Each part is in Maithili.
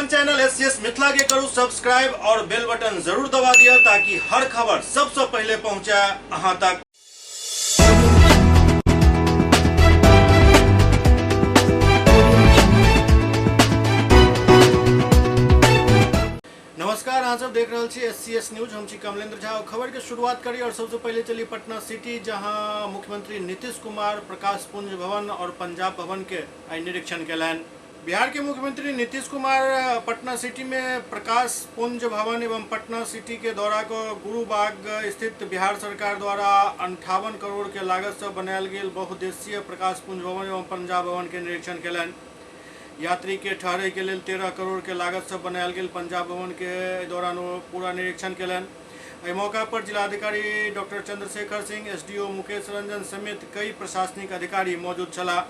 अपन चैनल एससीएस मिथिला के करू सब्सक्राइब और बेल बटन जरूर दबा दिया ताकि हर खबर सबसे पहले पहुंचे अहां तक। नमस्कार, अहाँ सब देख रहल छी एससीएस न्यूज। हम छी कमलेंद्र झा। खबर के शुरुआत करी और सबसे पहले चली पटना सिटी, जहां मुख्यमंत्री नीतीश कुमार प्रकाश पुंज भवन और पंजाब भवन के आइ निरीक्षण केलनि। बिहार के मुख्यमंत्री नीतीश कुमार पटना सिटी में प्रकाश पुंज भवन एवं पटना सिटी के दौरा क गुरुबाग स्थित बिहार सरकार द्वारा 58 करोड़ के लागत से बनायल गेल बहुउद्देशीय प्रकाश पुंज भवन एवं पंजाब भवन के निरीक्षण केलनि। यात्री के ठहरे के लेल 13 करोड़ के लागत से बनायल गेल पंजाब भवन के एहि दौरान ओ पूरा निरीक्षण केलनि। एहि मौका पर जिलाधिकारी डॉक्टर चंद्रशेखर सिंह, एसडीओ मुकेश रंजन समेत कई प्रशासनिक अधिकारी मौजूद छलाह।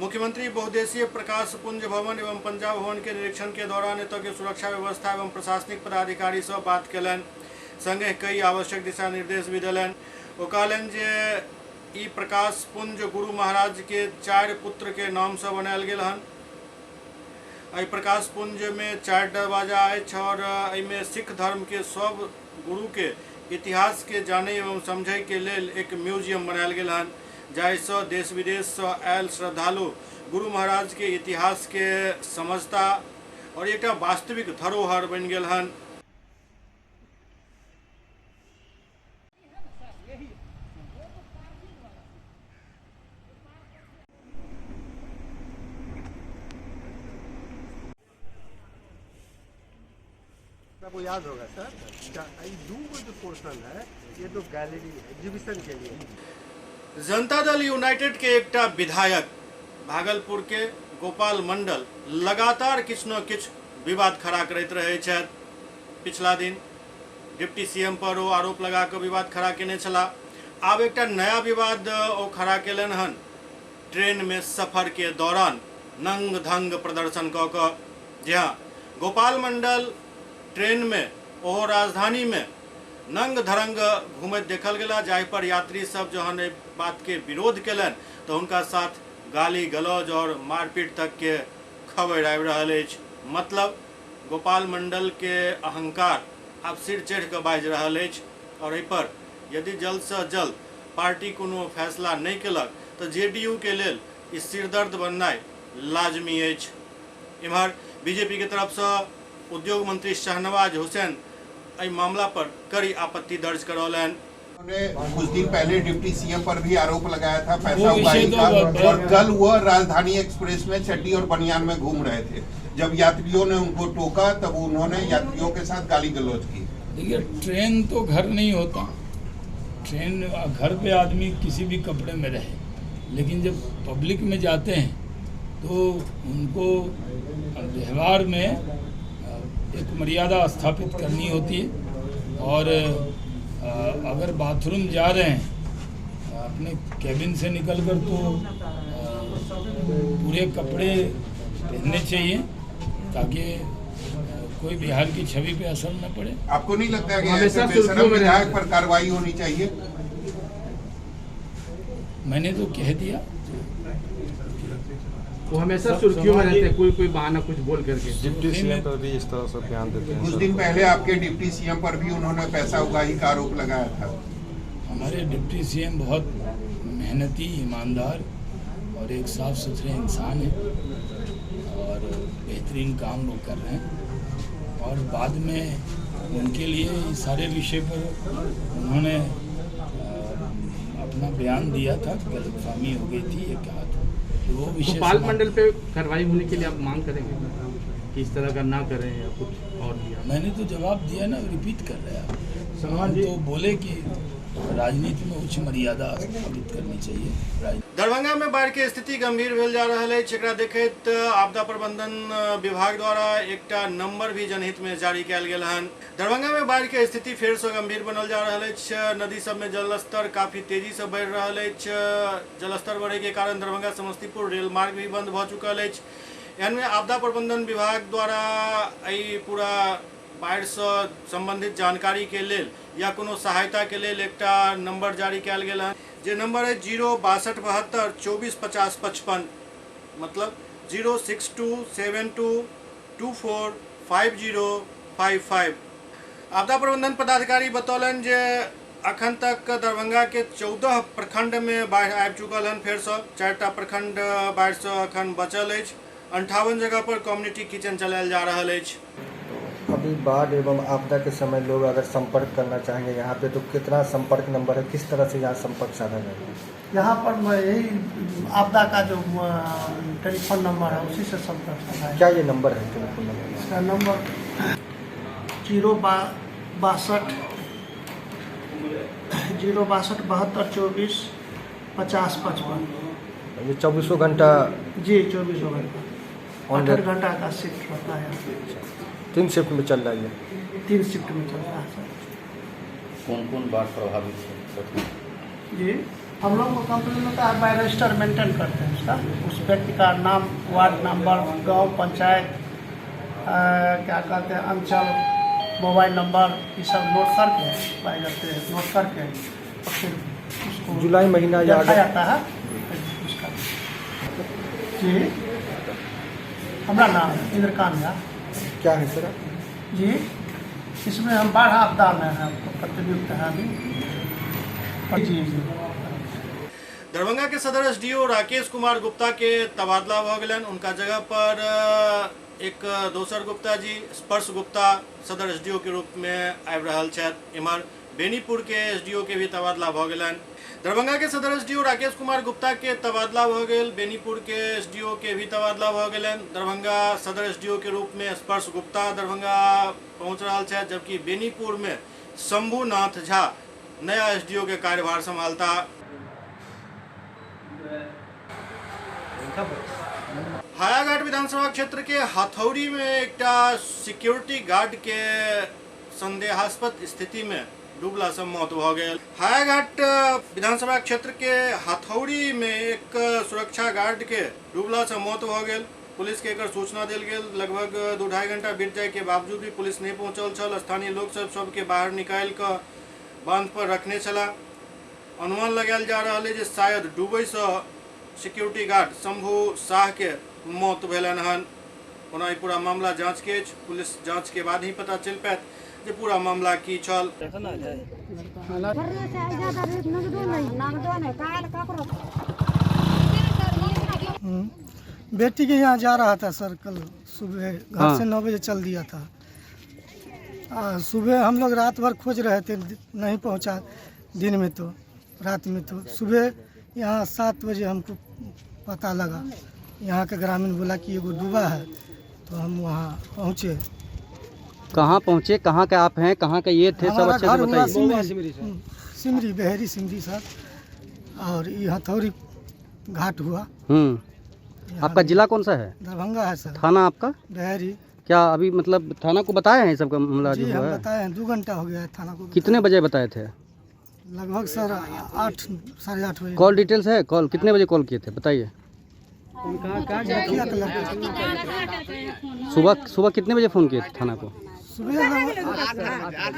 मुख्यमंत्री बहुउद्देशीय प्रकाश पुंज भवन एवं पंजाब भवन के निरीक्षण के दौरान एतय के सुरक्षा व्यवस्था एवं प्रशासनिक पदाधिकारी से बात केलनि, संगहि कई आवश्यक दिशा निर्देश भी देलनि। ओ कहलनि जे ई प्रकाश पुंज गुरु महाराज के 4 पुत्र के नाम से बनायल गेल हन। एहि प्रकाश पुंज में 4 दरवाजा अछि और एहिमे सिख धर्म के सब गुरु के इतिहास के जाने एवं समझे के लेल एक म्यूजियम बनायल गेल हन, जाहिसँ देश विदेशसँ आयल श्रद्धालु गुरु महाराज के इतिहास के समझता और एकटा वास्तविक धरोहर बनि गेल हन। आपको याद होगा सर, ये दो जो पोर्शन है ये तो गैलरी एग्जीबिशन के लिए। जनता दल यूनाइटेड के एकटा विधायक भागलपुर के गोपाल मंडल लगातार किछु न किछु विवाद खड़ा करैत रहै छथि। पिछला दिन डिप्टी सीएम पर ओ आरोप लगा कऽ विवाद खड़ा केने छलाह। आब एकटा नया विवाद ओ खड़ा केलनि हन, ट्रेन में सफर के दौरान नंग धंग प्रदर्शन कऽ कऽ। जी हाँ, गोपाल मंडल ट्रेन में ओहो राजधानी में नंग धरंग घूमैत देखल गेला, जाहि पर यात्री सब जहन एहि बात के विरोध केलनि तऽ हुनका साथ गाली गलौज और मारपीट तक के खबर आबि रहल अछि। मतलब गोपाल मंडल के अहंकार आब सिर चढ़ि कऽ बाजि रहल अछि और एहि पर यदि जल्द सँ जल्द पार्टी कोनो फैसला नहि केलक तऽ जेडीयू के लेल ई सिरदर्द बननाइ लाजमी अछि। इम्हर बीजेपी के तरफ सँ उद्योग मंत्री शाहनवाज हुसैन एहि मामला पर कड़ी आपत्ति दर्ज करौलनि। उन्होंने कुछ दिन पहले डिप्टी सीएम पर भी आरोप लगाया था पैसा वो विषय उगाही तो का, बहुत और कल वो राजधानी एक्सप्रेस में चड्डी और बनियान में घूम रहे थे। जब यात्रियों ने उनको टोका तब उन्होंने यात्रियों के साथ गाली गलौज की। देखिए, ट्रेन तो घर नहीं होता, ट्रेन घर पे आदमी किसी भी कपड़े में रहे, लेकिन जब पब्लिक में जाते हैं तो उनको व्यवहार में एक मर्यादा स्थापित करनी होती है। और अगर बाथरूम जा रहे हैं अपने कैबिन से निकलकर तो पूरे कपड़े पहनने चाहिए ताकि कोई बिहार की छवि पे असर न पड़े। आपको नहीं लगता है कि हमेशा ऐसे बेशरम सुर्खियों में विधायक रहते पर कार्रवाई होनी चाहिए? मैंने तो कह दिया। वो हमेशा सुर्खियों में रहते हैं, कोई कोई बहाना कुछ बोल करके। डिप्टी सीएम पर भी इस तरह से बयान देते हैं। कुछ सर। दिन पहले आपके डिप्टी सीएम पर भी उन्होंने पैसा उगाही का आरोप लगाया था। हमारे डिप्टी सीएम बहुत मेहनती, ईमानदार और एक साफ सुथरे इंसान हैं और बेहतरीन काम वो कर रहे हैं। और बाद में उनके लिए इस सारे विषय पर उन्होंने अपना बयान दिया था, गलतफहमी हो गई थी, ये कहा था। तो वो विषय गोपाल समाप्त- मंडल पे कार्रवाई होने के लिए आप मांग करेंगे कि इस तरह का ना करें या कुछ और भी? मैंने तो जवाब दिया ना, रिपीट कर रहे हैं आप। हम तो बोले कि राजनीति में उच्च मर्यादा स्थापित करनी चाहिए। दरभंगा में बाढ़ के स्थिति गंभीर भेल जा रहल अछि। एकरा देखैत आपदा प्रबंधन विभाग द्वारा एकटा नंबर भी जनहित में जारी कयल गेल हन। दरभंगा में बाढ़ के स्थिति फेर से गंभीर बनल जा रहल अछि। नदी सब में जलस्तर काफी तेजी से बढ़ि रहल अछि। जलस्तर बढ़े के कारण दरभंगा समस्तीपुर रेल मार्ग भी बंद भ चुकल अछि। एहन में आपदा प्रबंधन विभाग द्वारा एहि पूरा बाढ़ि से संबंधित जानकारी के लेल या कोनो सहायता के लेल एकटा नंबर जारी कयल गेल हन, जे नंबर है 0 62 72 24 50 55, मतलब 0 6 2 7 2 245055। आपदा प्रबंधन पदाधिकारी बतौलनि जे अखन तक दरभंगा के 14 प्रखंड में बाढ़ि आबि चुकल हन। फेरसँ 4टा प्रखंड बाढ़िसँ अखन बचल अछि। 58 जगह पर कम्युनिटी किचन चलायल जा रहल अछि। अभी बाढ़ एवं आपदा के समय लोग अगर संपर्क करना चाहेंगे यहाँ पे तो कितना संपर्क नंबर है, किस तरह से यहाँ संपर्क साधा जाएगा? यहाँ पर यही आपदा का जो टेलीफोन नंबर है उसी से संपर्क साधा है। क्या ये नंबर है टेलीफोन नंबर? इसका नंबर 0 62 0 62 72 24 50 55। ये 24 घंटा? जी, 24 घंटा, 8 घंटा का शिफ्ट होता है। 3 शिफ्ट में चल रही है? 3 शिफ्ट में चल रहा है सर। कौन कौन बाढ़ प्रभावित है? जी, हम लोग को कंप्लेन होता है बाय रजिस्टर मेंटेन करते हैं उसका, उस व्यक्ति का नाम, वार्ड नंबर, गांव, पंचायत, क्या कहते हैं, अंचल, मोबाइल नंबर, ये सब नोट करके बाय जाते हैं, नोट करके और फिर उसको जुलाई महीना या देखा जाता है उसका। जी, हमारा नाम इंद्रकांत झा। क्या है सर? जी, इसमें हम बाढ़ आपदा में हैं, प्रतिनियुक्त है अभी। जी जी। दरभंगा के सदर एसडीओ राकेश कुमार गुप्ता के तबादला भ गेलनि। उनका जगह पर एक दोसर गुप्ता जी स्पर्श गुप्ता सदर एसडीओ के रूप में आबि रहल छथि। इम्हर बेनीपुर के एसडीओ के भी तबादला भ गेलनि। दरभंगा के सदर एसडीओ राकेश कुमार गुप्ता के तबादला भ गेल। बेनीपुर के एसडीओ के भी तबादला भ गेलनि। दरभंगा सदर एसडीओ के रूप में स्पर्श गुप्ता दरभंगा पहुँच रहल छथि, जबकि बेनीपुर में शंभुनाथ झा नया एसडीओ के कार्यभार संभालता। हायाघाट विधानसभा क्षेत्र के हथौड़ी में एकटा सिक्योरिटी गार्ड के संदेहास्पद स्थिति में डूबला से मौत भ गेल। हायाघाट विधानसभा क्षेत्र के हथौड़ी में एक सुरक्षा गार्ड के डूबला से मौत भ गेल। पुलिस के एकर सूचना देल गेल। लगभग 2-2.5 घंटा बीत जाय के बावजूद भी पुलिस नहीं पहुंचल छल। स्थानीय लोग सब सबके बाहर निकालि कऽ बांध पर रखने छला। अनुमान लगायल जा रहल है जे शायद डूबै से सिक्योरिटी गार्ड शंभू शाह के मौत भेलनि हन। ओना ई पूरा मामला जांच के अछि। पुलिस जांच के बाद ही पता चलि पायत जे पूरा मामला की छल। बेटी के यहाँ जा रहा था सर, कल सुबह घर से 9 बजे चल दिया था। सुबह हम लोग रात भर खोज रहे थे, नहीं पहुँचा दिन में, तो रात में तो सुबह यहाँ 7 बजे हमको पता लगा। यहाँ के ग्रामीण बोला कि एगो डूबा है, तो हम वहाँ पहुँचे। कहाँ पहुँचे, कहाँ के आप हैं, कहाँ के ये थे, सब अच्छे से बताइए। सिमरी, बहरी सिमरी सर, और ये हथौड़ी घाट हुआ। आपका जिला कौन सा है? दरभंगा है सर। थाना आपका? बहरी। क्या अभी मतलब थाना को बताया है सबका मामला? जी, हम बताए हैं, 2 घंटा हो गया है थाना को। कितने बजे बताए थे? लगभग सर 8, 8:30 बजे। कॉल डिटेल्स है? कॉल कितने बजे कॉल किए थे बताइए? सुबह सुबह कितने बजे फ़ोन किए थे थाना को? सुबह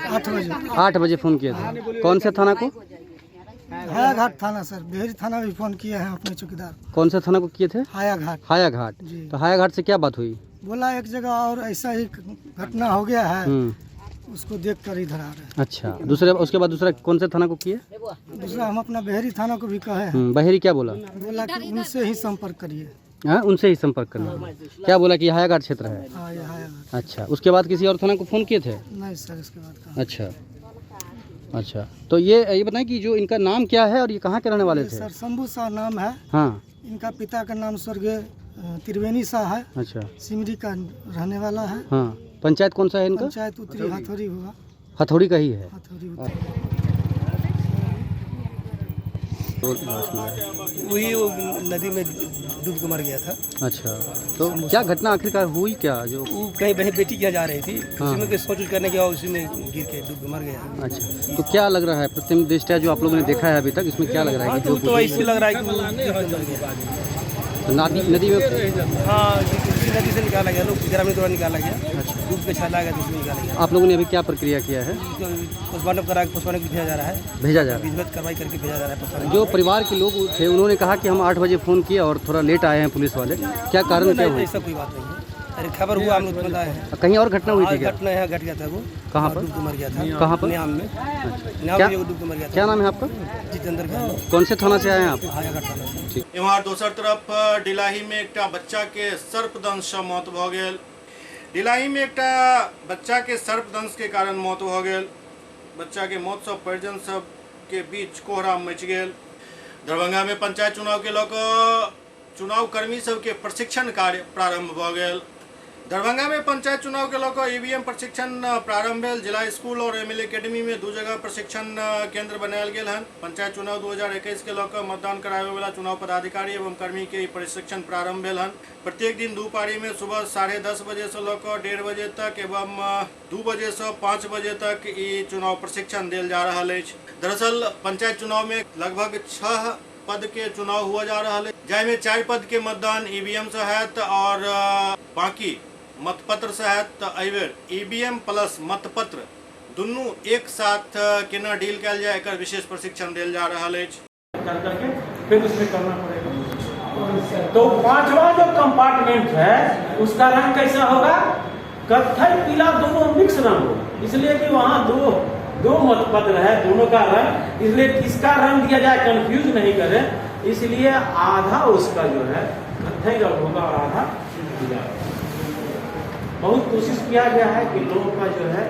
8 बजे। 8 बजे फ़ोन किए थे। कौन से थाना को? हायाघाट थाना सर। बहरी थाना भी फ़ोन किए हैं अपने चौकीदार। कौन से थाना को किए थे? हायाघाट। हायाघाट जी। तो हायाघाट से क्या बात हुई? बोला एक जगह और ऐसा ही घटना हो गया है, उसको देखकर इधर आ रहे हैं। अच्छा, दूसरे उसके बाद दूसरा कौन से थाना को किए? दूसरा हम अपना बहरी थाना को भी कहे हैं। बहरी क्या बोला? बोला कि उनसे ही संपर्क करिए। हाँ, उनसे ही संपर्क करना। क्या बोला कि हायाघाट क्षेत्र है? हाँ, ये हायाघाट। अच्छा, उसके बाद किसी और थाना को फ़ोन किए थे? नहीं सर, इसके बाद। अच्छा अच्छा, तो ये बताएं कि जो इनका नाम क्या है और ये कहाँ के रहने वाले थे? सर शंभू शाह नाम है। हाँ। इनका पिता का नाम स्वर्गीय त्रिवेणी शाह है। अच्छा। सिमरी का रहने वाला है। हाँ। पंचायत कौन सा है इनका? पंचायत उत्तरी हथौड़ी हुआ। हथौड़ी का ही है। हथौड़ी। वही वो नदी में डूब के मर गया था। अच्छा, तो क्या घटना आखिरकार हुई क्या? जो वो कहीं बहन बेटी के यहाँ जा रही थी, उसी में सोच करने गया, उसी में गिर के डूब के मर गया। अच्छा, तो क्या लग रहा है प्रथम दृष्टया जो आप लोगों ने देखा है अभी तक, इसमें क्या लग रहा है? कि जो तो ऐसे लग रहा है कि तो नदी में, हाँ, उसी नदी से निकाला गया, लोग ग्रामीण द्वारा निकाला गया। अच्छा, डूब के छाला गया तो उसमें निकाला गया। आप लोगों ने अभी क्या प्रक्रिया किया है? पोस्टमार्टम करा के पोस्टमार्टम भेजा जा रहा है। भेजा जा रहा है, विधिवत कार्रवाई करके भेजा जा रहा है। जो परिवार के लोग थे उन्होंने कहा कि हम 8 बजे फ़ोन किया और थोड़ा लेट आए हैं पुलिस वाले, क्या कारण क्या हुआ? ऐसा कोई बात नहीं है, अरे खबर हुआ, हम लोग तुरंत आए हैं। कहीं और घटना हुई थी क्या? घटना यहाँ घट गया था वो। कहाँ पर? डूब के मर गया था। कहाँ पर? न्याम में। न्याम में डूब के मर गया था। क्या नाम है आपका? जितेंद्र गहलोत। कौन से थाना से आए हैं आप? हायाघाट थाना से। एम्हर दोसर तरफ डिलाही में एकटा बच्चा के सर्पदंश से मौत भऽ गेल। डिलाही में एकटा बच्चा के सर्पदंश के कारण मौत भऽ गेल। बच्चा के मौत से परिजन सब के बीच कोहराम मचि गेल। दरभंगा में पंचायत चुनाव के लऽ कऽ चुनाव कर्मी सबके प्रशिक्षण कार्य प्रारंभ भऽ गेल। दरभंगा में पंचायत चुनाव के लऽ कऽ ईवीएम प्रशिक्षण प्रारंभ भेल। जिला स्कूल और एमएलए एकेडमी में 2 जगह प्रशिक्षण केंद्र बनायल गेल हन। पंचायत चुनाव 2021 के लऽ कऽ मतदान कराबे वाला चुनाव पदाधिकारी एवं कर्मी के प्रशिक्षण प्रारंभ भेल हन। प्रत्येक दिन 2 पारी में सुबह 10:30 बजे से लऽ कऽ 1:30 बजे तक एवं 2 बजे से 5 बजे तक ई चुनाव प्रशिक्षण देल जा रहल अछि। दरअसल पंचायत चुनाव में लगभग 6 पद के चुनाव हुआ जा रहा है, जाहिमे 4 पद के मतदान ईवीएम से हैत और बाकी मतपत्र से हैत। तो एहिबेर ईवीएम प्लस मतपत्र दुनू एक साथ केना डील कयल जाय एकर विशेष प्रशिक्षण देल जा रहल अछि। कर करके फिर उसमें करना पड़ेगा। तो 5वां जो कंपार्टमेंट है उसका रंग कैसा होगा? कत्थई पीला दोनों मिक्स रंग होगा, इसलिए कि वहाँ दो मतपत्र है, दोनों का रंग, इसलिए किसका रंग दिया जाए कंफ्यूज नहीं करें, इसलिए आधा उसका जो है कत्थई रंग होगा और आधा पीला। बहुत कोशिश किया गया है कि लोगों का जो है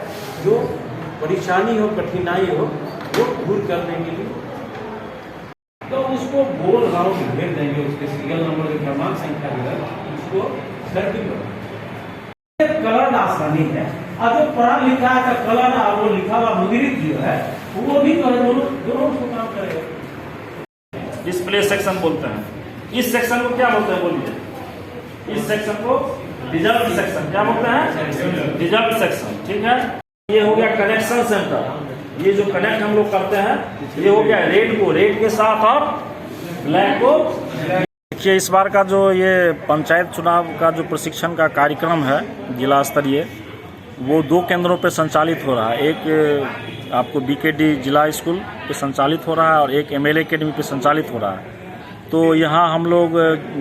जो परेशानी हो, कठिनाई हो, वो दूर करने के लिए। तो उसको गोल राउंड घेर देंगे, उसके सीरियल नंबर के क्रमांक संख्या जो है उसको सर्किल कलर आसानी है। और जो पढ़ा लिखा है कलर और वो लिखा हुआ मुद्रित जो है वो भी जो है दोनों उसको काम करेगा। डिस्प्ले सेक्शन बोलते हैं। इस सेक्शन को क्या बोलते हैं बोलिए? इस सेक्शन को रिजर्व सेक्शन क्या बोलते हैं? रिजर्व सेक्शन, ठीक है। ये हो गया कनेक्शन सेंटर, ये जो कनेक्ट हम लोग करते हैं ये हो गया रेड को रेड के साथ और ब्लैक को। देखिए, इस बार का जो ये पंचायत चुनाव का जो प्रशिक्षण का कार्यक्रम है जिला स्तरीय, वो 2 केंद्रों पे संचालित हो रहा है। एक आपको बीकेडी जिला स्कूल पे संचालित हो रहा है और एक एमएलए एकेडमी पे संचालित हो रहा है। तो यहाँ हम लोग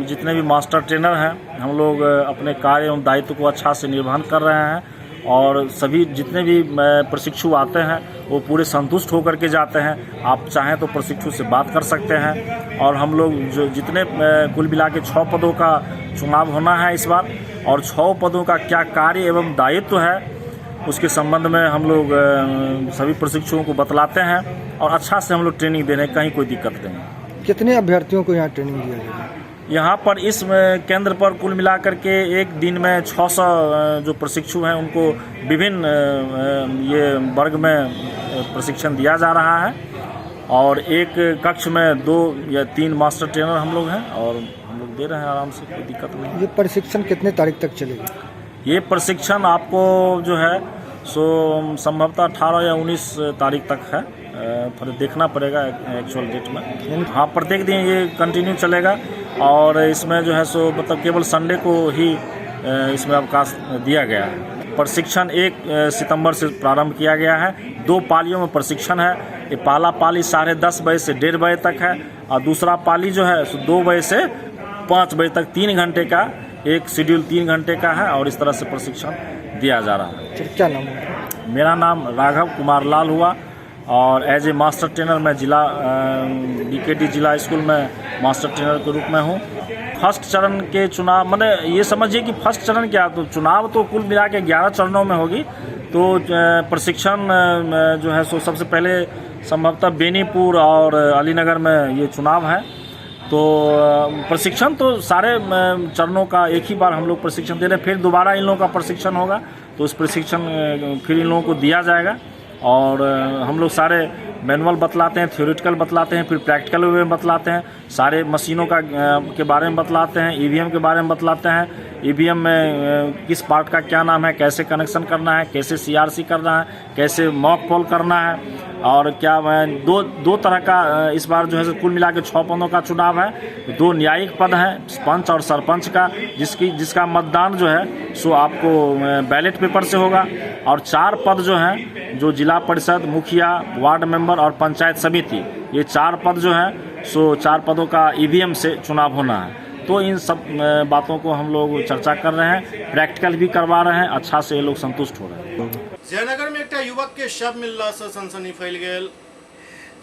जितने भी मास्टर ट्रेनर हैं, हम लोग अपने कार्य एवं दायित्व को अच्छा से निर्वहन कर रहे हैं और सभी जितने भी प्रशिक्षु आते हैं वो पूरे संतुष्ट होकर के जाते हैं। आप चाहें तो प्रशिक्षु से बात कर सकते हैं। और हम लोग जो जितने कुल मिला के 6 पदों का चुनाव होना है इस बार, और 6 पदों का क्या कार्य एवं दायित्व है उसके संबंध में हम लोग सभी प्रशिक्षुओं को बतलाते हैं और अच्छा से हम लोग ट्रेनिंग दे रहे हैं, कहीं कोई दिक्कत नहीं। कितने अभ्यर्थियों को यहाँ ट्रेनिंग दिया जाएगा? यहाँ पर इस केंद्र पर कुल मिलाकर के एक दिन में 600 जो प्रशिक्षु हैं उनको विभिन्न ये वर्ग में प्रशिक्षण दिया जा रहा है। और एक कक्ष में 2 या 3 मास्टर ट्रेनर हम लोग हैं और हम लोग दे रहे हैं आराम से, कोई दिक्कत नहीं। ये प्रशिक्षण कितने तारीख तक चलेगा? ये प्रशिक्षण आपको जो है सो संभवतः 18 या 19 तारीख तक है, थोड़ा देखना पड़ेगा एक्चुअल डेट में। हाँ, प्रत्येक दिन ये कंटिन्यू चलेगा और इसमें जो है सो मतलब केवल संडे को ही इसमें अवकाश दिया गया है। प्रशिक्षण 1 सितंबर से प्रारंभ किया गया है। 2 पालियों में प्रशिक्षण है। ये पहला पाली 10:30 बजे से 1:30 बजे तक है और दूसरा पाली जो है सो 2 बजे से 5 बजे तक, 3 घंटे का एक शेड्यूल 3 घंटे का है और इस तरह से प्रशिक्षण दिया जा रहा है। क्या नाम है? मेरा नाम राघव कुमार लाल हुआ और एज ए मास्टर ट्रेनर मैं जिला बीकेडी जिला स्कूल में मास्टर ट्रेनर के रूप में हूँ। फर्स्ट चरण के चुनाव, मैंने ये समझिए कि फर्स्ट चरण क्या, तो चुनाव तो कुल मिला के 11 चरणों में होगी। तो प्रशिक्षण जो है सो सबसे पहले संभवतः बेनीपुर और अलीनगर में ये चुनाव है। तो प्रशिक्षण तो सारे चरणों का एक ही बार हम लोग प्रशिक्षण दे रहे हैं, फिर दोबारा इन लोगों का प्रशिक्षण होगा तो उस प्रशिक्षण फिर इन लोगों को दिया जाएगा। और हम लोग सारे मैनुअल बतलाते हैं, थ्योरेटिकल बतलाते हैं, फिर प्रैक्टिकल में बतलाते हैं, सारे मशीनों का के बारे में बतलाते हैं, ईवीएम के बारे में बतलाते हैं, ईवीएम में किस पार्ट का क्या नाम है, कैसे कनेक्शन करना है, कैसे सीआरसी करना है, कैसे मॉक पोल करना है और क्या दो तरह का इस बार जो है कुल मिला के 6 पदों का चुनाव है। 2 न्यायिक पद हैं, पंच और सरपंच का, जिसका मतदान जो है सो आपको बैलेट पेपर से होगा। और 4 पद जो हैं, जो जिला परिषद, मुखिया, वार्ड मेंबर और पंचायत समिति, ये 4 पद जो हैं सो 4 पदों का ईवीएम से चुनाव होना है। तो इन सब बातों को हम लोग चर्चा कर रहे हैं, प्रैक्टिकल भी करवा रहे हैं, अच्छा से ये लोग संतुष्ट हो रहे हैं। जयनगर में एक युवक के शव मिलला से सनसनी फैल गेल।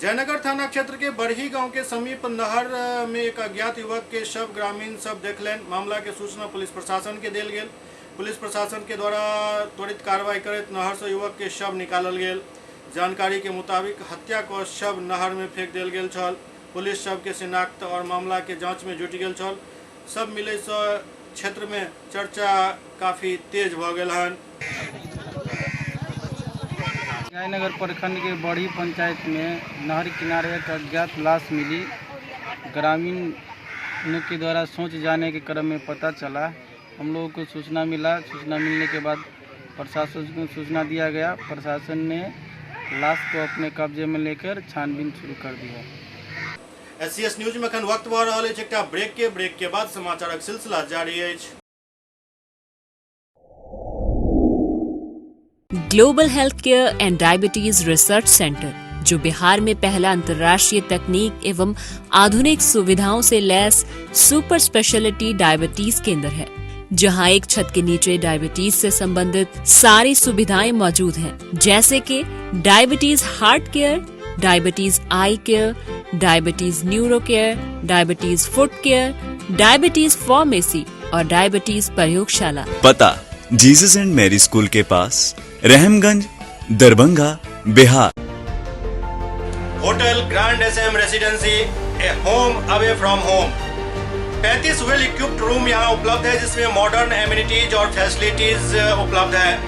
जयनगर थाना क्षेत्र के बरही गांव के समीप नहर में एक अज्ञात युवक के शव ग्रामीण सब देखलनि। मामला के सूचना पुलिस प्रशासन के देल गेल। पुलिस प्रशासन के द्वारा त्वरित कार्रवाई करैत नहर से युवक के शव निकालल गेल। जानकारी के मुताबिक हत्या क शव नहर में फेंक देल गेल छल। पुलिस शव के शिनाख्त और मामला के जांच में जुटि गेल छल। सब मिले से क्षेत्र में चर्चा काफी तेज भ गेल हन। जयनगर प्रखंड के बड़ी पंचायत में नहर किनारे एक अज्ञात लाश मिली। ग्रामीण के द्वारा सोच जाने के क्रम में पता चला, हम लोगों को सूचना मिला। सूचना मिलने के बाद प्रशासन को सूचना दिया गया। प्रशासन ने लाश को अपने कब्जे में लेकर छानबीन शुरू कर दिया। एससीएस न्यूज में अखन वक्त भऽ रहल अछि एकटा ब्रेक के बाद समाचारक सिलसिला जारी अछि। Global health care and diabetes research centre, जो बिहार में पहला अंतर्राष्ट्रीय तकनीक एवं आधुनिक सुविधाओं से लैस सुपर स्पेशलिटी डायबिटीज केंद्र है, जहां एक छत के नीचे डायबिटीज से संबंधित सारी सुविधाएं मौजूद हैं, जैसे कि diabetes heart care, diabetes eye care, diabetes neuro care, diabetes foot care, diabetes pharmacy और डायबिटीज प्रयोगशाला। पता जीसस एंड मैरी स्कूल के पास, Rahamganj, Darbhanga, Bihar. Hotel grand SM residency, a home away from home. 35 well equipped room यहाँ उपलब्ध है, जिसमें मॉडर्न एमिनिटीज और फैसिलिटीज उपलब्ध है।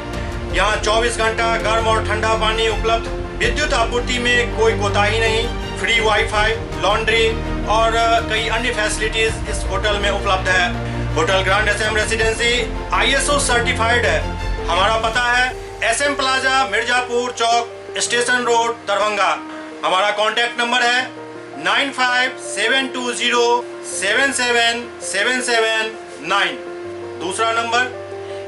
यहाँ 24 घंटा गर्म और ठंडा पानी उपलब्ध, विद्युत आपूर्ति में कोई कोताही नहीं, फ्री वाईफाई, लॉन्ड्री और कई अन्य फैसिलिटीज इस होटल में उपलब्ध है। Hotel grand SM residency ISO certified है। हमारा पता है SM plaza, Mirzapur Chowk, station road, Darbhanga. हमारा कॉन्टैक्ट नंबर है 957207 7779। दूसरा नंबर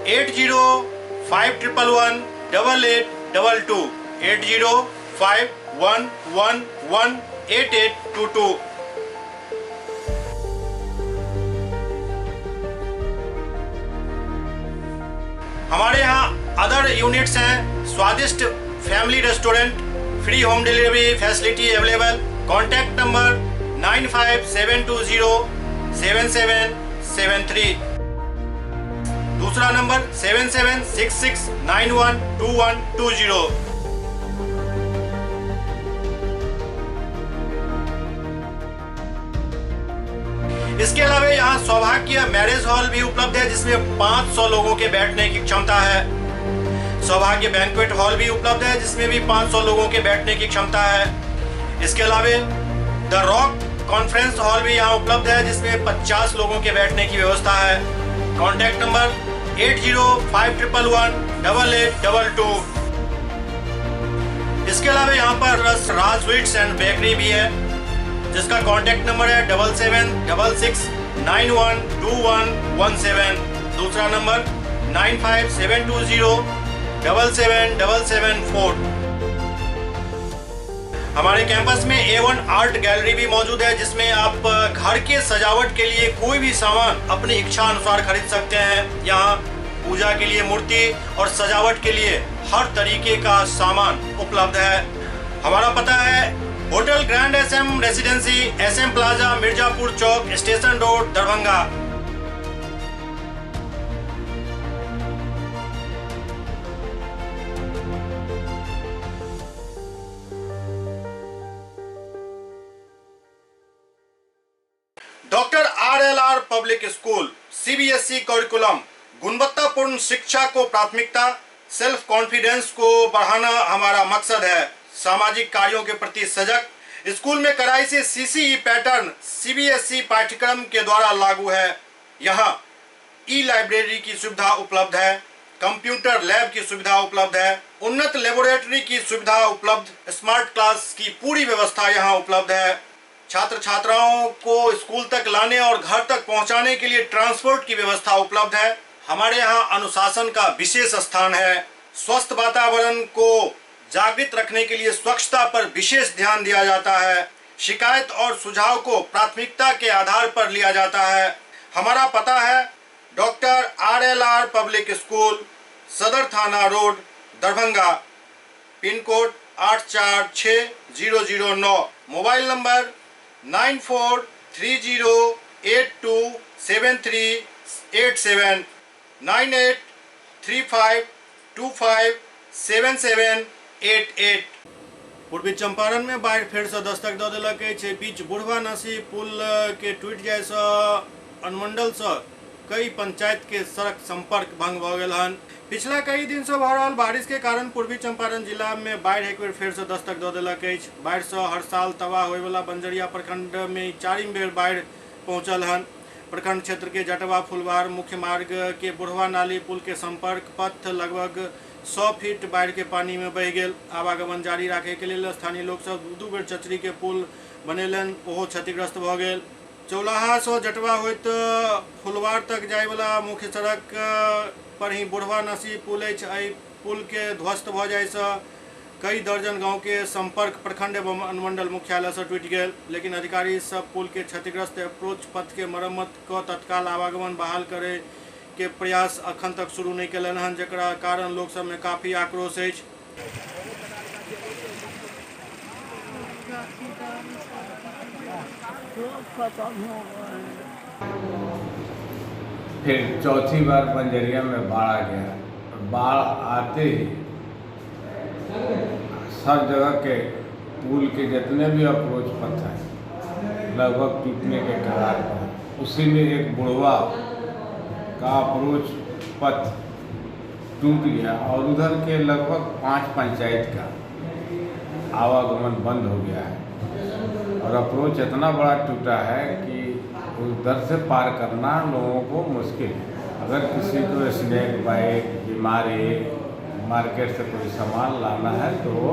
805111 8822, 805111 8822। हमारे यहाँ अदर यूनिट्स हैं, स्वादिष्ट family restaurant, free home delivery facility available. Contact number 95720 7773। दूसरा नंबर 7766912120। इसके अलावा यहाँ सौभाग्य मैरिज हॉल भी उपलब्ध है, जिसमें 500 लोगों के बैठने की क्षमता है। सौभाग्य बैंक्वेट हॉल भी उपलब्ध है, जिसमें भी 500 लोगों के बैठने की क्षमता है। इसके अलावा the rock conference hall भी यहाँ उपलब्ध है, जिसमें 50 लोगों के बैठने की व्यवस्था है। Contact number 805111 8822। इसके अलावा यहाँ पर राज स्वीट्स एंड बेकरी भी है, जिसका कॉन्टैक्ट नंबर है 7766 912117। दूसरा नंबर 95720 77774। हमारे कैंपस में A1 art gallery भी मौजूद है, जिसमें आप घर के सजावट के लिए कोई भी सामान अपनी इच्छा अनुसार खरीद सकते हैं। यहाँ पूजा के लिए मूर्ति और सजावट के लिए हर तरीके का सामान उपलब्ध है। हमारा पता है hotel grand SM residency, SM plaza, Mirzapur Chowk, station road, Darbhanga. Doctor RLR public school, CBSE curriculum, गुणवत्तापूर्ण शिक्षा को प्राथमिकता, सेल्फ कॉन्फिडेंस को बढ़ाना हमारा मकसद है। सामाजिक कार्यों के प्रति सजग, स्कूल में कड़ाई से सीसीई पैटर्न सीबीएसई पाठ्यक्रम के द्वारा लागू है। यहाँ ई लाइब्रेरी की सुविधा उपलब्ध है, कंप्यूटर लैब की सुविधा उपलब्ध है, उन्नत लेबोरेटरी की सुविधा उपलब्ध, स्मार्ट क्लास की पूरी व्यवस्था यहाँ उपलब्ध है। छात्र छात्राओं को स्कूल तक लाने और घर तक पहुंचाने के लिए ट्रांसपोर्ट की व्यवस्था उपलब्ध है। हमारे यहाँ अनुशासन का विशेष स्थान है। स्वस्थ वातावरण को जागृत रखने के लिए स्वच्छता पर विशेष ध्यान दिया जाता है। शिकायत और सुझाव को प्राथमिकता के आधार पर लिया जाता है। हमारा पता है doctor R L R public school, Sadar थाना road, Darbhanga, pin code 846009, mobile number 9430827387, 9835257788। पूर्वी चंपारण में बाढ़ि फेर से दस्तक दऽ देलक अछि। एहि बीच बुढ़वा नसी पुल के टूटि जाय से अनुमंडल से कई पंचायत के सड़क संपर्क भंग भऽ गेल हन। पिछला कई दिन से भऽ रहल बारिश के कारण पूर्वी चंपारण जिला में बाढ़ि एक बेर फेर से दस्तक दऽ देलक अछि। बाढ़ि से हर साल तबाह होयवला बंजरिया प्रखंड में ई चारिम बेर बाढ़ि पहुंचल हन। प्रखंड क्षेत्र के जटवा फुलवार मुख्य मार्ग के बुढ़वा नाली पुल के संपर्क पथ लगभग 100 फीट बाढ़ि के पानी में बहि गेल। आवागमन जारी राखे के लेल स्थानीय लोक सब दू बेर चचरी के पुल बनेलनि, ओहो क्षतिग्रस्त भऽ गेल। चौलाहा से जटवा होइत फुलवार तक जायवला मुख्य सड़क पर ही बुढ़वा नसी पुल अछि। एहि पुल के ध्वस्त भऽ जाय से कई दर्जन गांव के संपर्क प्रखंड एवं अनुमंडल मुख्यालय से टूटि गेल, लेकिन अधिकारी सब पुल के क्षतिग्रस्त अप्रोच पथ के मरम्मत क तत्काल आवागमन बहाल करे के प्रयास अखन तक शुरू नहीं केलनि हन, जकरा कारण लोक सब में काफी आक्रोश अछि। फिर चौथी बार बंजरिया में बाढ़ आ गया। बाढ़ आते ही सब जगह के पुल के जितने भी अप्रोच पथ हैं लगभग टूटने के कगार पर, उसी में एक बुढ़वा का अप्रोच पथ टूट गया और उधर के लगभग 5 पंचायत का आवागमन बंद हो गया है। और अप्रोच इतना बड़ा टूटा है कि उधर से पार करना लोगों को मुश्किल है। अगर किसी को स्नैक बाइक, बीमारी, मार्केट से कोई सामान लाना है तो वो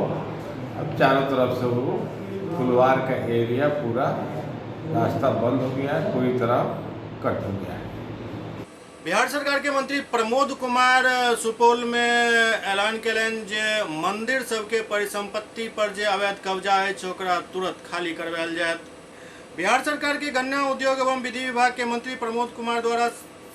अब चारों तरफ से वो फुलवार का एरिया पूरा रास्ता बंद हो गया है, पूरी तरह कट हो गया है। बिहार सरकार के मंत्री प्रमोद कुमार सुपौल में ऐलान केलनि जे मंदिर सबके परिसंपत्ति पर जे अवैध कब्जा अछि ओकरा तुरंत खाली करवायल जायत। बिहार सरकार के गन्ना उद्योग एवं विधि विभाग के मंत्री प्रमोद कुमार द्वारा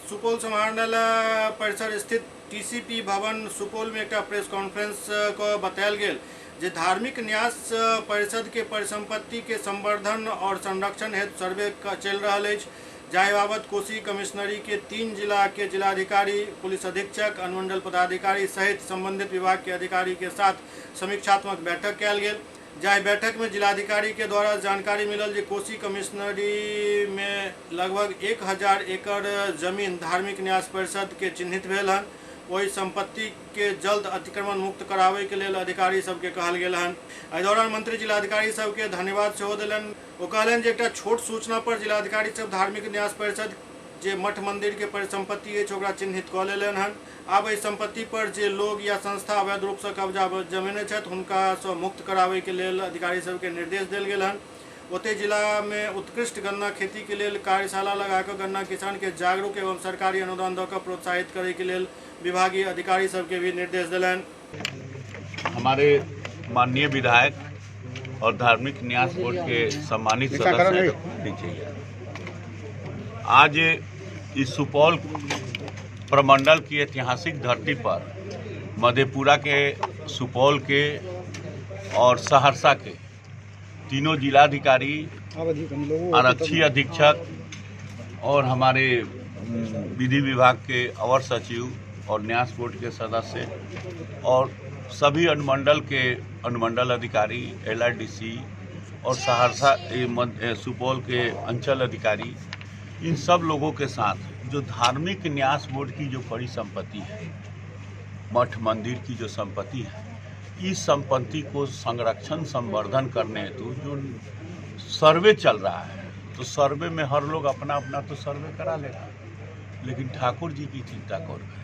सुपौल समाहरणालय परिसर स्थित टीसीपी भवन सुपौल में एक प्रेस कॉन्फ्रेंस को बतायल गेल जे धार्मिक न्यास परिषद के परिसंपत्ति के संवर्धन और संरक्षण हेतु सर्वे चलि रहल अछि, जाहि बाबत कोसी कमिश्नरी के 3 जिला के जिलाधिकारी, पुलिस अधीक्षक, अनुमंडल पदाधिकारी सहित संबंधित विभाग के अधिकारी के साथ समीक्षात्मक बैठक कयल गेल। जाहि बैठक में जिलाधिकारी के द्वारा जानकारी मिलल जे कोसी कमिश्नरी में लगभग 1000 एकड़ जमीन धार्मिक न्यास परिषद के चिन्हित भेल हन। ओहि संपत्ति के जल्द अतिक्रमण मुक्त करावे के लेल अधिकारी सबके कहल गेल हन। एहि दौरान मंत्री जिलाधिकारी सबके धन्यवाद सेहो देलनि। ओ कहलनि जे एकटा छोट सूचना पर जिलाधिकारी सब धार्मिक न्यास परिषद जे मठ मंदिर के परिसंपत्ति अछि ओकरा चिन्हित कऽ लेलनि हन। आब एहि संपत्ति पर जे लोग या संस्था अवैध रूप से कब्जा जमेने छथि हुनका से मुक्त करावे के लेल अधिकारी सबके निर्देश देल गेल हन। ओतहि जिला में उत्कृष्ट गन्ना खेती के लेल कार्यशाला लगाकर गन्ना किसान के जागरूक एवं सरकारी अनुदान दऽ कऽ प्रोत्साहित करे के लेल विभागीय अधिकारी सबके भी निर्देश दिलनि। हमारे माननीय विधायक और धार्मिक न्यास बोर्ड के सम्मानित सदस्य आज इस सुपौल प्रमंडल की ऐतिहासिक धरती पर मधेपुरा के, सुपौल के और सहरसा के तीनों जिलाधिकारी, आरक्षी अधीक्षक और हमारे विधि विभाग के अवर सचिव और न्यास बोर्ड के सदस्य और सभी अनुमंडल के अनुमंडल अधिकारी, एलआरडीसी और सहरसा सुपौल के अंचल अधिकारी, इन सब लोगों के साथ जो धार्मिक न्यास बोर्ड की जो परिसंपत्ति है, मठ मंदिर की जो संपत्ति है, इस संपत्ति को संरक्षण संवर्धन करने हेतु जो सर्वे चल रहा है, तो सर्वे में हर लोग अपना अपना तो सर्वे करा लेगा, लेकिन ठाकुर जी की चिंता कौन करेगा।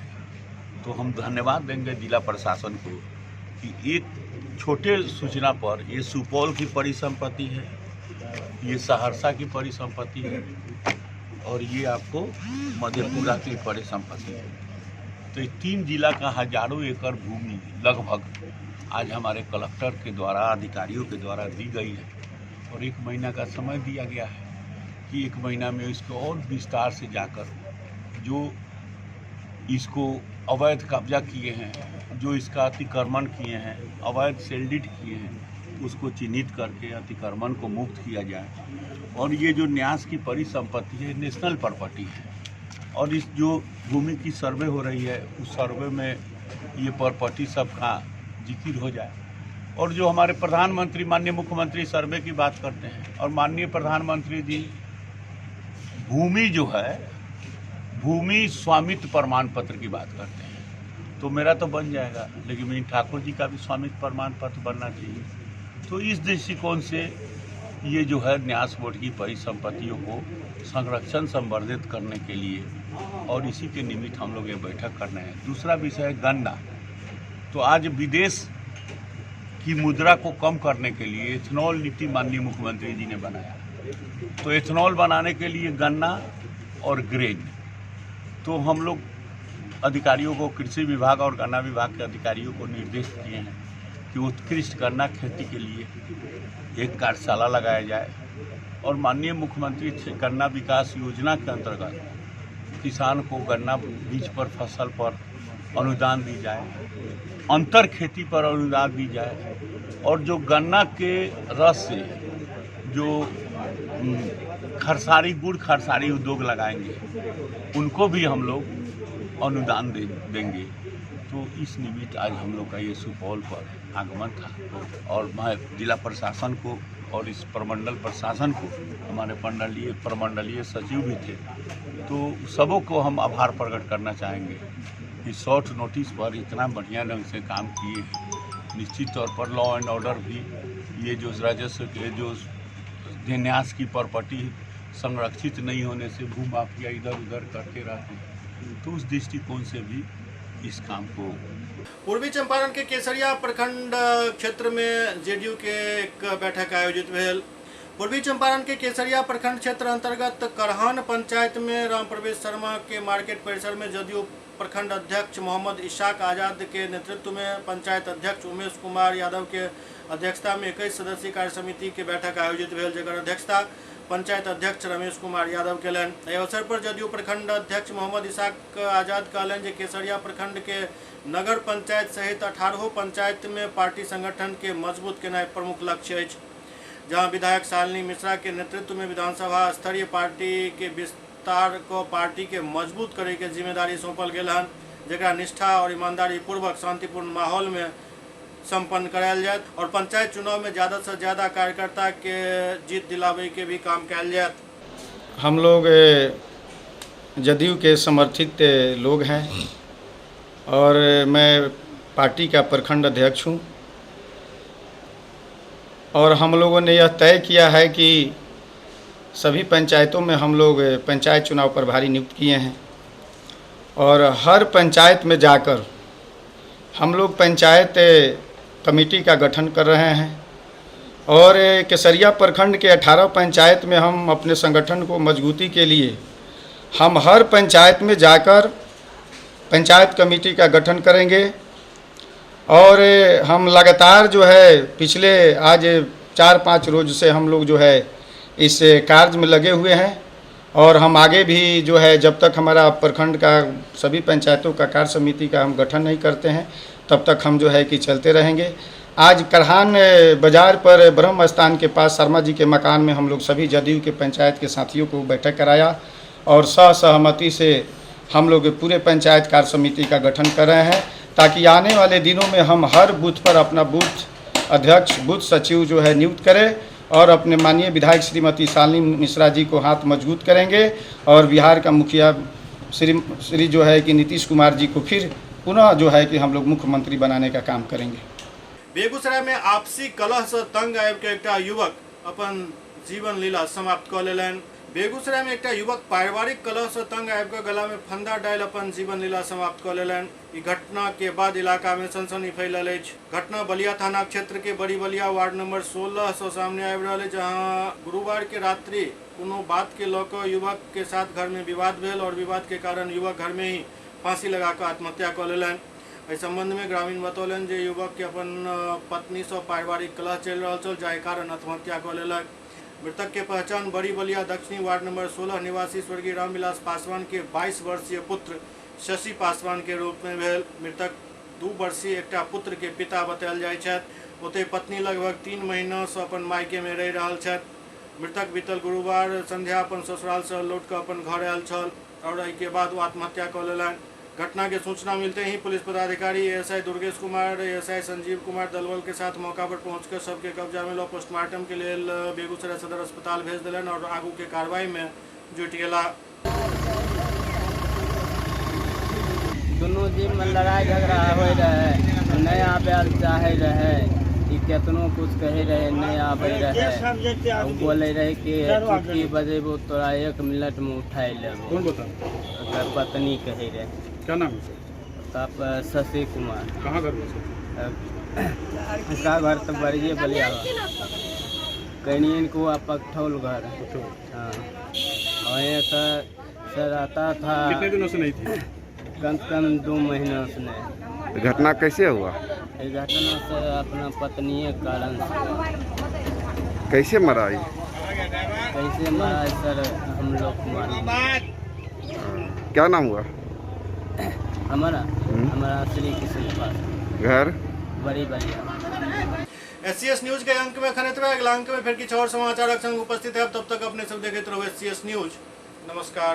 तो हम धन्यवाद देंगे जिला प्रशासन को कि एक छोटे सूचना पर ये सुपौल की परिसंपत्ति है, ये सहरसा की परिसंपत्ति है और ये आपको मधेपुरा की परिसंपत्ति है। तो ये 3 जिला का हजारों एकड़ भूमि लगभग आज हमारे कलेक्टर के द्वारा, अधिकारियों के द्वारा दी गई है और 1 महीना का समय दिया गया है कि 1 महीना में इसको और विस्तार से जाकर जो इसको अवैध कब्जा किए हैं, जो इसका अतिक्रमण किए हैं, अवैध सेल्डिट किए हैं, उसको चिन्हित करके अतिक्रमण को मुक्त किया जाए। और ये जो न्यास की परिसंपत्ति है, नेशनल प्रॉपर्टी है, और इस जो भूमि की सर्वे हो रही है उस सर्वे में ये प्रॉपर्टी सबका जिक्र हो जाए। और जो हमारे प्रधानमंत्री माननीय मुख्यमंत्री सर्वे की बात करते हैं, और माननीय प्रधानमंत्री जी भूमि जो है भूमि स्वामित्व प्रमाण पत्र की बात करते हैं, तो मेरा तो बन जाएगा, लेकिन मेरी ठाकुर जी का भी स्वामित्व प्रमाण पत्र बनना चाहिए। तो इस दृष्टिकोण से ये जो है न्यास बोर्ड की परिसंपत्तियों को संरक्षण संवर्धित करने के लिए और इसी के निमित्त हम लोग ये बैठक कर रहे हैं। दूसरा विषय है गन्ना। तो आज विदेश की मुद्रा को कम करने के लिए एथेनॉल नीति माननीय मुख्यमंत्री जी ने बनाया। तो एथेनॉल बनाने के लिए गन्ना और ग्रेन, तो हम लोग अधिकारियों को, कृषि विभाग और गन्ना विभाग के अधिकारियों को निर्देश दिए हैं कि उत्कृष्ट गन्ना खेती के लिए एक कार्यशाला लगाया जाए। और माननीय मुख्यमंत्री गन्ना विकास योजना के अंतर्गत किसान को गन्ना बीज पर, फसल पर अनुदान दी जाए, अंतर खेती पर अनुदान दी जाए, और जो गन्ना के रस से जो खरसारी गुड़ खरसारी उद्योग लगाएंगे उनको भी हम लोग अनुदान देंगे। तो इस निमित्त आज हम लोग का ये सुपौल पर आगमन था। और मैं जिला प्रशासन को और इस प्रमंडल प्रशासन को, हमारे प्रमंडलीय सचिव भी थे, तो सबों को हम आभार प्रकट करना चाहेंगे कि शॉर्ट नोटिस पर इतना बढ़िया ढंग से काम किए हैं। निश्चित तौर पर लॉ एंड ऑर्डर भी, ये जो राजस्व के जो न्यास की प्रॉपर्टी संरक्षित नहीं होने से भूमाफिया इधर उधर करते रहते हैं, तो उस दृष्टिकोण से भी इस काम को। पूर्वी चंपारण के केसरिया प्रखंड क्षेत्र में जेडीयू के एक बैठक आयोजित भेल। पूर्वी चंपारण के केसरिया प्रखंड क्षेत्र अंतर्गत करहान पंचायत में राम प्रवेश शर्मा के मार्केट परिसर में जदयू प्रखंड अध्यक्ष मोहम्मद इशाक आजाद के नेतृत्व में पंचायत अध्यक्ष उमेश कुमार यादव के अध्यक्षता में 21 सदस्यीय कार्य समिति के बैठक आयोजित भेल, जकर अध्यक्षता पंचायत अध्यक्ष रमेश कुमार यादव केलनि। एहि अवसर पर जदयू प्रखंड अध्यक्ष मोहम्मद इशाक आजाद कहलनि जे केसरिया प्रखंड के नगर पंचायत सहित 18 पंचायत में पार्टी संगठन के मजबूत केनाइ प्रमुख लक्ष्य अछि। जहां विधायक शालिनी मिश्रा के नेतृत्व में विधानसभा स्तरीय पार्टी के विस्तार को पार्टी के मजबूत करे के जिम्मेदारी सौंपल गेल हन, जकरा निष्ठा और ईमानदारी पूर्वक शांतिपूर्ण माहौल में संपन्न करायल जायत और पंचायत चुनाव में ज़्यादा से ज़्यादा कार्यकर्ता के जीत दिलावे के भी काम कयल जायत। हम लोग जदयू के समर्थित लोग हैं और मैं पार्टी का प्रखंड अध्यक्ष हूं, और हम लोगों ने यह तय किया है कि सभी पंचायतों में हम लोग पंचायत चुनाव प्रभारी नियुक्त किए हैं और हर पंचायत में जाकर हम लोग पंचायत कमेटी का गठन कर रहे हैं। और केसरिया प्रखंड के 18 पंचायत में हम अपने संगठन को मजबूती के लिए हम हर पंचायत में जाकर पंचायत कमेटी का गठन करेंगे। और हम लगातार जो है पिछले आज 4-5 रोज़ से हम लोग जो है इस कार्य में लगे हुए हैं और हम आगे भी जो है जब तक हमारा प्रखंड का सभी पंचायतों का कार्य समिति का हम गठन नहीं करते हैं तब तक हम जो है कि चलते रहेंगे। आज करहान बाज़ार पर ब्रह्म स्थान के पास शर्मा जी के मकान में हम लोग सभी जदयू के पंचायत के साथियों को बैठक कराया और सहमति से हम लोग पूरे पंचायत कार्य समिति का गठन कर रहे हैं ताकि आने वाले दिनों में हम हर बूथ पर अपना बूथ अध्यक्ष, बूथ सचिव जो है नियुक्त करें और अपने माननीय विधायक श्रीमती शालिनी मिश्रा जी को हाथ मजबूत करेंगे और बिहार का मुखिया श्री जो है कि नीतीश कुमार जी को फिर पुनः जो है कि हम लोग मुख्यमंत्री बनाने का काम करेंगे। बेगूसराय में आपसी कलह से तंग आबि के एकटा युवक अपन जीवन लीला समाप्त कऽ लेलनि। बेगूसराय में एकटा युवक पारिवारिक कलह से तंग आबि के गला में फंदा डालि अपन जीवन लीला समाप्त कऽ लेलनि। ई घटना के बाद इलाका में सनसनी फैलल अछि। घटना बलिया थाना क्षेत्र के बड़ी बलिया वार्ड नंबर 16 से सामने आबि रहल अछि, जहां गुरुवार के रात्रि कोनो बात के लऽ कऽ युवक के साथ घर में विवाद भेल और विवाद के कारण युवक घर में ही फांसी लगा कऽ आत्महत्या कऽ लेलनि। एहि संबंध में ग्रामीण बतौलनि जे युवक के अपन पत्नी से पारिवारिक कलह चलि रहल छल, जाहि कारण आत्महत्या कऽ लेलक। मृतक के पहचान बड़ी बलिया दक्षिणी वार्ड नंबर 16 निवासी स्वर्गीय रामविलास पासवान के 22 वर्षीय पुत्र शशि पासवान के रूप में भेल। मृतक 2 वर्षीय एकटा पुत्र के पिता बतायल जाइत छथि। ओतहि पत्नी लगभग 3 महीना से अपन मायके में रहि रहल छथि। मृतक बीतल गुरुवार संध्या अपन ससुराल से लौट कऽ अपन घर आयल छल और एहि के बाद ओ आत्महत्या कऽ लेलनि। घटना के सूचना मिलते ही पुलिस पदाधिकारी एएसआई दुर्गेश कुमार, एएसआई संजीव कुमार दलबल के साथ मौका पर पहुंचकर सबके कब्जा में लऽ पोस्टमार्टम के लेल बेगूसराय सदर अस्पताल भेज देलनि और आगू के कार्रवाई में जुटि गेला। दुनू जीव में लड़ाई झगड़ा हो रहे, नहीं आबे चाहे रहे, केतनो कुछ कहे रहे नहीं आबे रहे। बोले रहे कि चुटकी बजेबो तोरा 1 मिनट में उठाई लेबो। कौन बता? पत्नी कहे रहे। क्या नाम है? तब शशि कुमार। कहाँ घर? इसका घर तो बड़िए बलिया कहीं को पकठौल घर। हाँ, वहीं से रहता था। कितने दिनों से नहीं थी? कम से कम 2 महीना से नहीं। घटना कैसे हुआ? घटना से अपना पत्नी के कारण से। कैसे मरा? कैसे मरा सर हम लोग मालूम। क्या नाम हुआ? हमारा हमारा श्री किशन पास। घर? बड़ी बलिया। एससीएस न्यूज के अंक में खन एतबे। अगला अंक में फिर किछु और समाचारक संग उपस्थित है। तब तक अपने सब देखते रहो एससीएस न्यूज। नमस्कार।